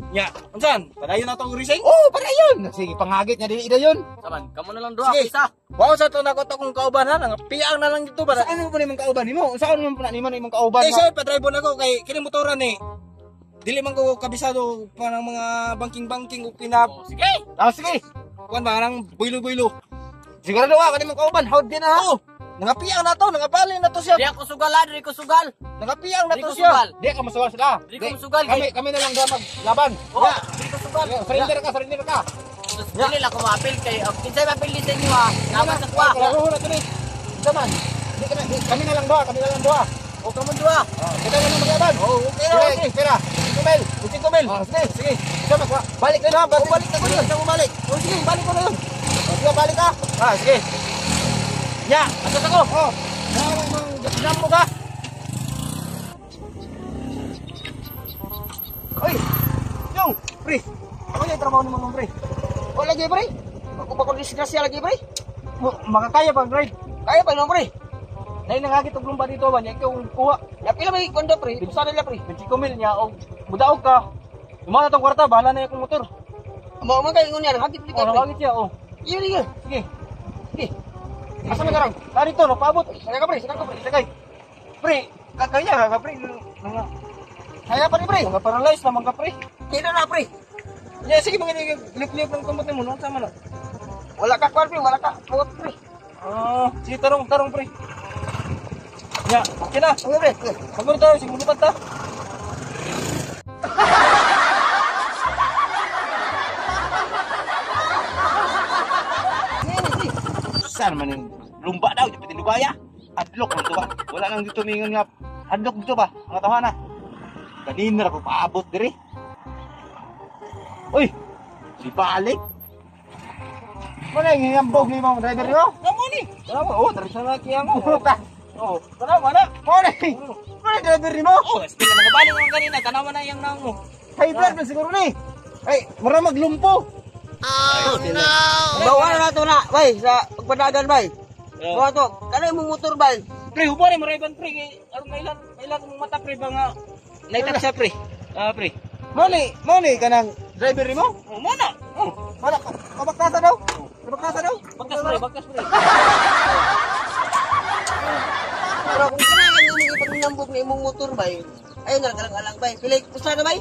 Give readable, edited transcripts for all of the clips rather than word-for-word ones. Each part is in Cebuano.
Nya, unsan? Padayon na tong racing? Oh, padayon. Sige, pangagit nga dili dayon. Saman, kamo na lang duha Sige. isa. Wow sa to nako to kung kauban ha, nangapiyang na lang dito ba. Saan mo pa nimong kauban nimo? Saan mo pa nimo imong kauban? Eh, sir, padrive na ko kay kini motoran ni. Dili man ko kabisado pa ng mga banking-banking ug pinap. Oh, sige. Ah, sige. Kuan ba nang buylo-buylo. Sigurado ka kanimong kauban, howd din ha. Oh, nangapiyang na to, nangapali na to siya. Di ako sugal ha, di ko sugal. Nangapiyang na Di to ko siya. sugal. Di ka masugal sila. Di ko masugal, Kami kami na lang doon maglaban. Oh, di ko sugal. Surrender ka, surrender ka. Dili lang ko maapil kay kinsay maapil ni sa inyo ha. Laban sa kuha. Klaro na to ni. Saman. Di kami kami na lang doa, kami na lang doa. O kamo duha. Kita na lang maglaban. Oh, okay na, Sige, okay. pera. 5,000. 5,000. Oh, sige, sige. Sama ko. Balik na na, balik, balik na ko yun. Sama balik. Oh, sige, balik ko na yun. Oh, sige, balik ka. Ah, sige. Nya, asas ako. Oh. Namo ka. Oy. Yo, pre. Ako yung trabaho ni Manong pre. O lagi pre. Ako pa ko disgrasya lagi pre. Makakaya pag drive. Kaya pa no pre. Dahil nangagit og lumba dito ba niya ikaw ang kuha. Ya pila may kondo pre. Usa nila pre. 25,000 niya og mudaog ka. Lumata tong kwarta, bahala na yung motor. Mo man kay ngunyan hagit Oh, pre. nangagit siya, oh. Iyo iyo. Sige. Sige. Asa man karang? Ah, dito, no, paabot. Sakay ka pre, sakay ka pre. Sakay. Pre, kakaya ka pre. Nga Kaya pa ni pre. nga paralyze naman ka pre. Kino na pre. Yeah, sige mga lip-lip ng kamot nimo, no? Sama na. Wala ka kwan pre, wala ka puot pre. Ah, sige tarong, tarong pre. Ya, okay na. Okay pre. Pagod tayo, sige mulupad ta. Saan man yung lumba daw, di pati lubaya. Adlok man to ba? Wala nang dito mingon nga. Adlok dito ba? Mga tawhana. Kanina ra ko paabot diri. Uy, si balik. Wala yung hiyambog ni mga driver niyo. Kamo ni. Tara mo, oh, tara sa kaya mo. Ka. Oh, tara mo na. Mo ni. Mo ni driver nimo. Oh, still nagabalik mo kanina, tanaw na yang naong mo. High blood man siguro ni. Ay, mura maglumpo. Bawa na to na, bay sa pagpadagan bay. Bawa to. Kanay mong motor bay. Pre, hubo rin mo Ray-Ban, pre. Kay, aron mailan, mailan mong mata pre ba nga naitap siya pre. Ah, pre. Mo ni kanang driver nimo. Oh, mo na. Oh, Wala ka. Kabaklasa daw. Kabaklasa daw. bagkas pre, bagkas pre. Pero kung kanay ang imong ipagnambog na imong motor bay, ayun na lang alang bay. Pila pusta na bay?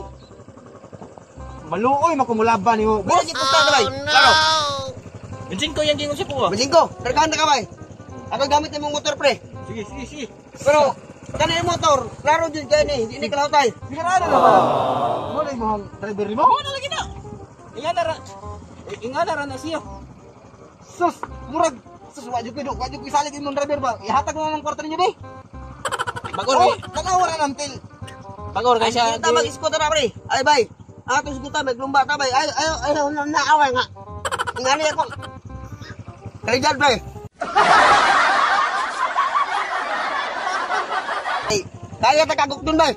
Maluoy makumulaban nimo. Pila si pusta na bay? No. Bensin ko yang gingon siya po. ah. Bilinggo, kargahan na ka bay. Ako gamit imong motor pre. Sige, sige, sige. Pero kanay motor, klaro jud kay ni, hindi ni kalawtay. Sigurado na ba? Mo ni imong driver nimo. Mo na lagi na. Ingana ra. Ingana ra na siya. Sus, murag sus wa jud ko wa jud ko isalig imong driver ba. Ihatag mo ng kwarta ninyo be. Bagor Oh, kay, tanawa ra nang til. bagor kay siya. Ay, ta mag-scooter na pre. Ay bay. Ato scooter maglumba ta bay. Ay ay ay na naaway nga. Ingani ako. Kaligad bay. Ay, kaya ta kagok dun bay.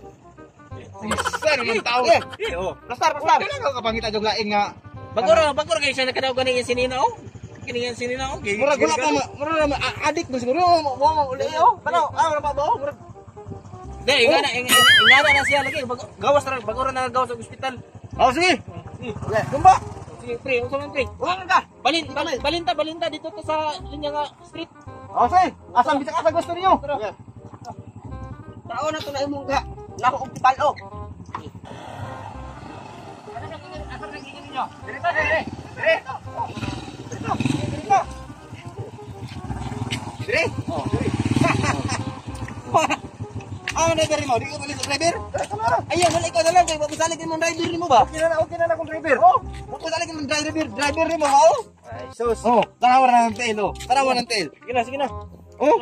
Sir, man tao. Eh, Eh, oh. plastar, plastar. Kailangan ka kapangita jud lain nga. Bagor ra, bagor kay siya nakadaw gani yung sinina oh. Kini yung sinina oh. Murag wala pa murag na adik mo siguro. Mo mo uli oh. Tanaw, ah wala pa ba oh. Murag Di, ingana, ingana na siya lagi. Gawas ra, bagor ra na gawas sa ospital. Oh, sige. Sige, Lumba. sige pre, unsa man pre? Uwang ka. Balin, balinta, balinta dito to sa linya nga street. Oh, sige. Asang bisag asa gusto niyo? Tao na to na imong ka. Nako og palo. Dire. Dire. Oh, dire. Ah, driver mo, di ko balik sa driver. Ayun, wala ikaw na lang kay mapasalig imong driver nimo ba? Okay na akong driver. Oh, mapasalig imong driver, driver nimo, oh. Ay, sus. Oh, tanawa na ng tail, oh. Tanawa ng tail. Sige na, sige na. Oh,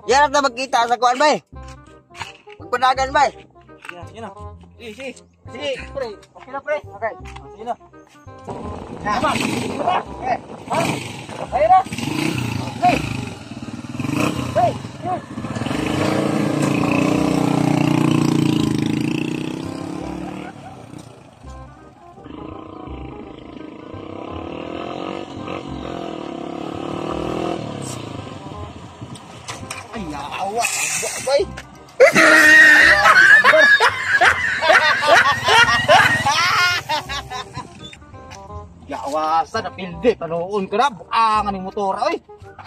Yan na magkita sa kuan bay. Magpadagan bay. Sige na, sige na. Sige, sige. Sige, pre. Okay na, pre. Okay. Oh, sige na. Tama. Eh, ha? Kaya na. Hey. Hey. Hey. Ay, awa. Bay. Awasan na pilde, panuon ka na, buangan yung motor, oy.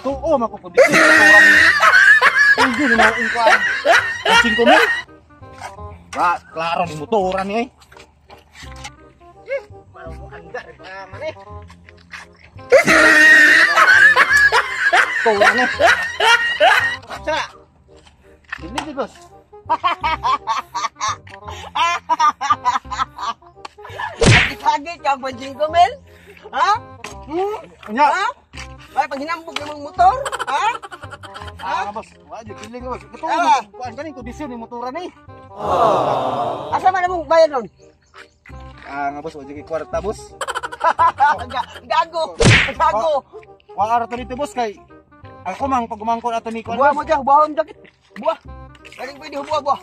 Tuo, makukundisyon yung motor ni. Pilde, nunoon ko ay. Ang 5,000. Ba, klaro ni motor ni, oy. Eh, manuandar, man eh. Motor ni. Sa Dili, di, boss. Hagit ka ang 5,000? Ha? Hmm? Nya. Ha? Ay, pag hinambog yung motor? Ha? Ah, boss. Wa, di piling, boss. Ito, Ah. kuan ka ni, kondisyon yung motor ni. Asa man among bayad nun? Ah, nga boss, wa jud kwarta, boss. Gago! Gago! Wa ara to dito, boss, kay ako mang pagumangkon ato ni kuan. Buha mo dyan, buha mo jacket. Buha. Galing pwede, buha, buha.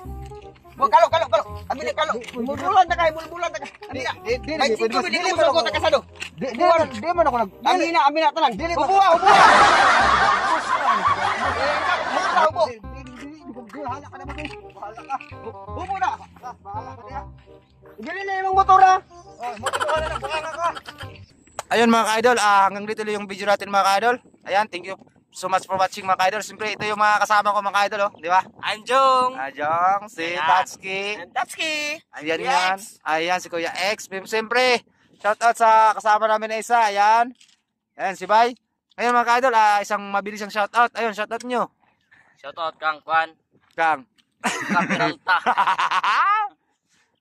Buha, kalo, kalo, kalo. Abi na, kalo. Bulbulan na kayo, bulbulan na kayo. Abi na. Di, di, May di, 5,000, di, di di, ko sugot na kasado. Di, di, di man ako nag Abi na, tanan. Dili ba- Hubuha, hubuha. Eh, hubo. Di, di, di, di, di, bahala ka na ba, boss? Bahala ka. Hubo na. Ah, bahala ka diha. Dili na yung motor, ha. Oh, motor na lang, bahala ka. Ayun mga ka-idol, hanggang dito lang yung video natin mga ka-idol. Ayan, thank you so much for watching mga ka-idol. Siyempre, ito yung mga kasama ko mga ka-idol, oh, di ba? Anjong! Ajong, si Ayan. Tatsuki. Tatsuki! Ayan Kuya yan. X. Ayan, si Kuya X. Siyempre, shout out sa kasama namin na isa. Ayan. Ayan, si Bay. Ayun mga ka-idol, isang mabilis ang shout out. Ayun, shout out nyo. Shoutout kang Kwan. Kang. Kang Peralta.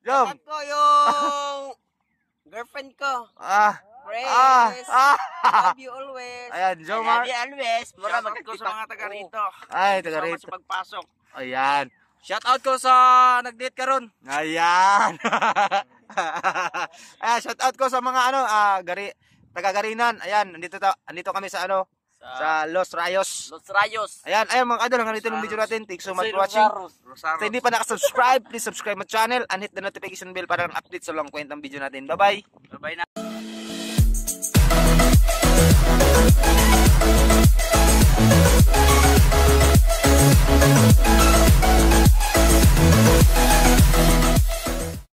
Jom. At ko yung girlfriend ko. Ah. Grace. Ah. Ah. Love you always. Ayan, Jomar. Always, always. Mura ko sa mga taga rito. Ay, taga rito. Sa pagpasok. Ayan. Shout out ko sa nag-date karon. Ayan. Ayan, shout out ko sa mga ano, gari, taga Garinan. Ayan, andito kami sa ano, sa Los Rayos. Los Rayos. Ayan, ayan mga idol, hanggang dito yung video natin. Thank you so much for watching. Rosaros. Sa hindi pa nakasubscribe, please subscribe my channel and hit the notification bell para lang update sa lang kwentang video natin. Bye-bye! Bye-bye na.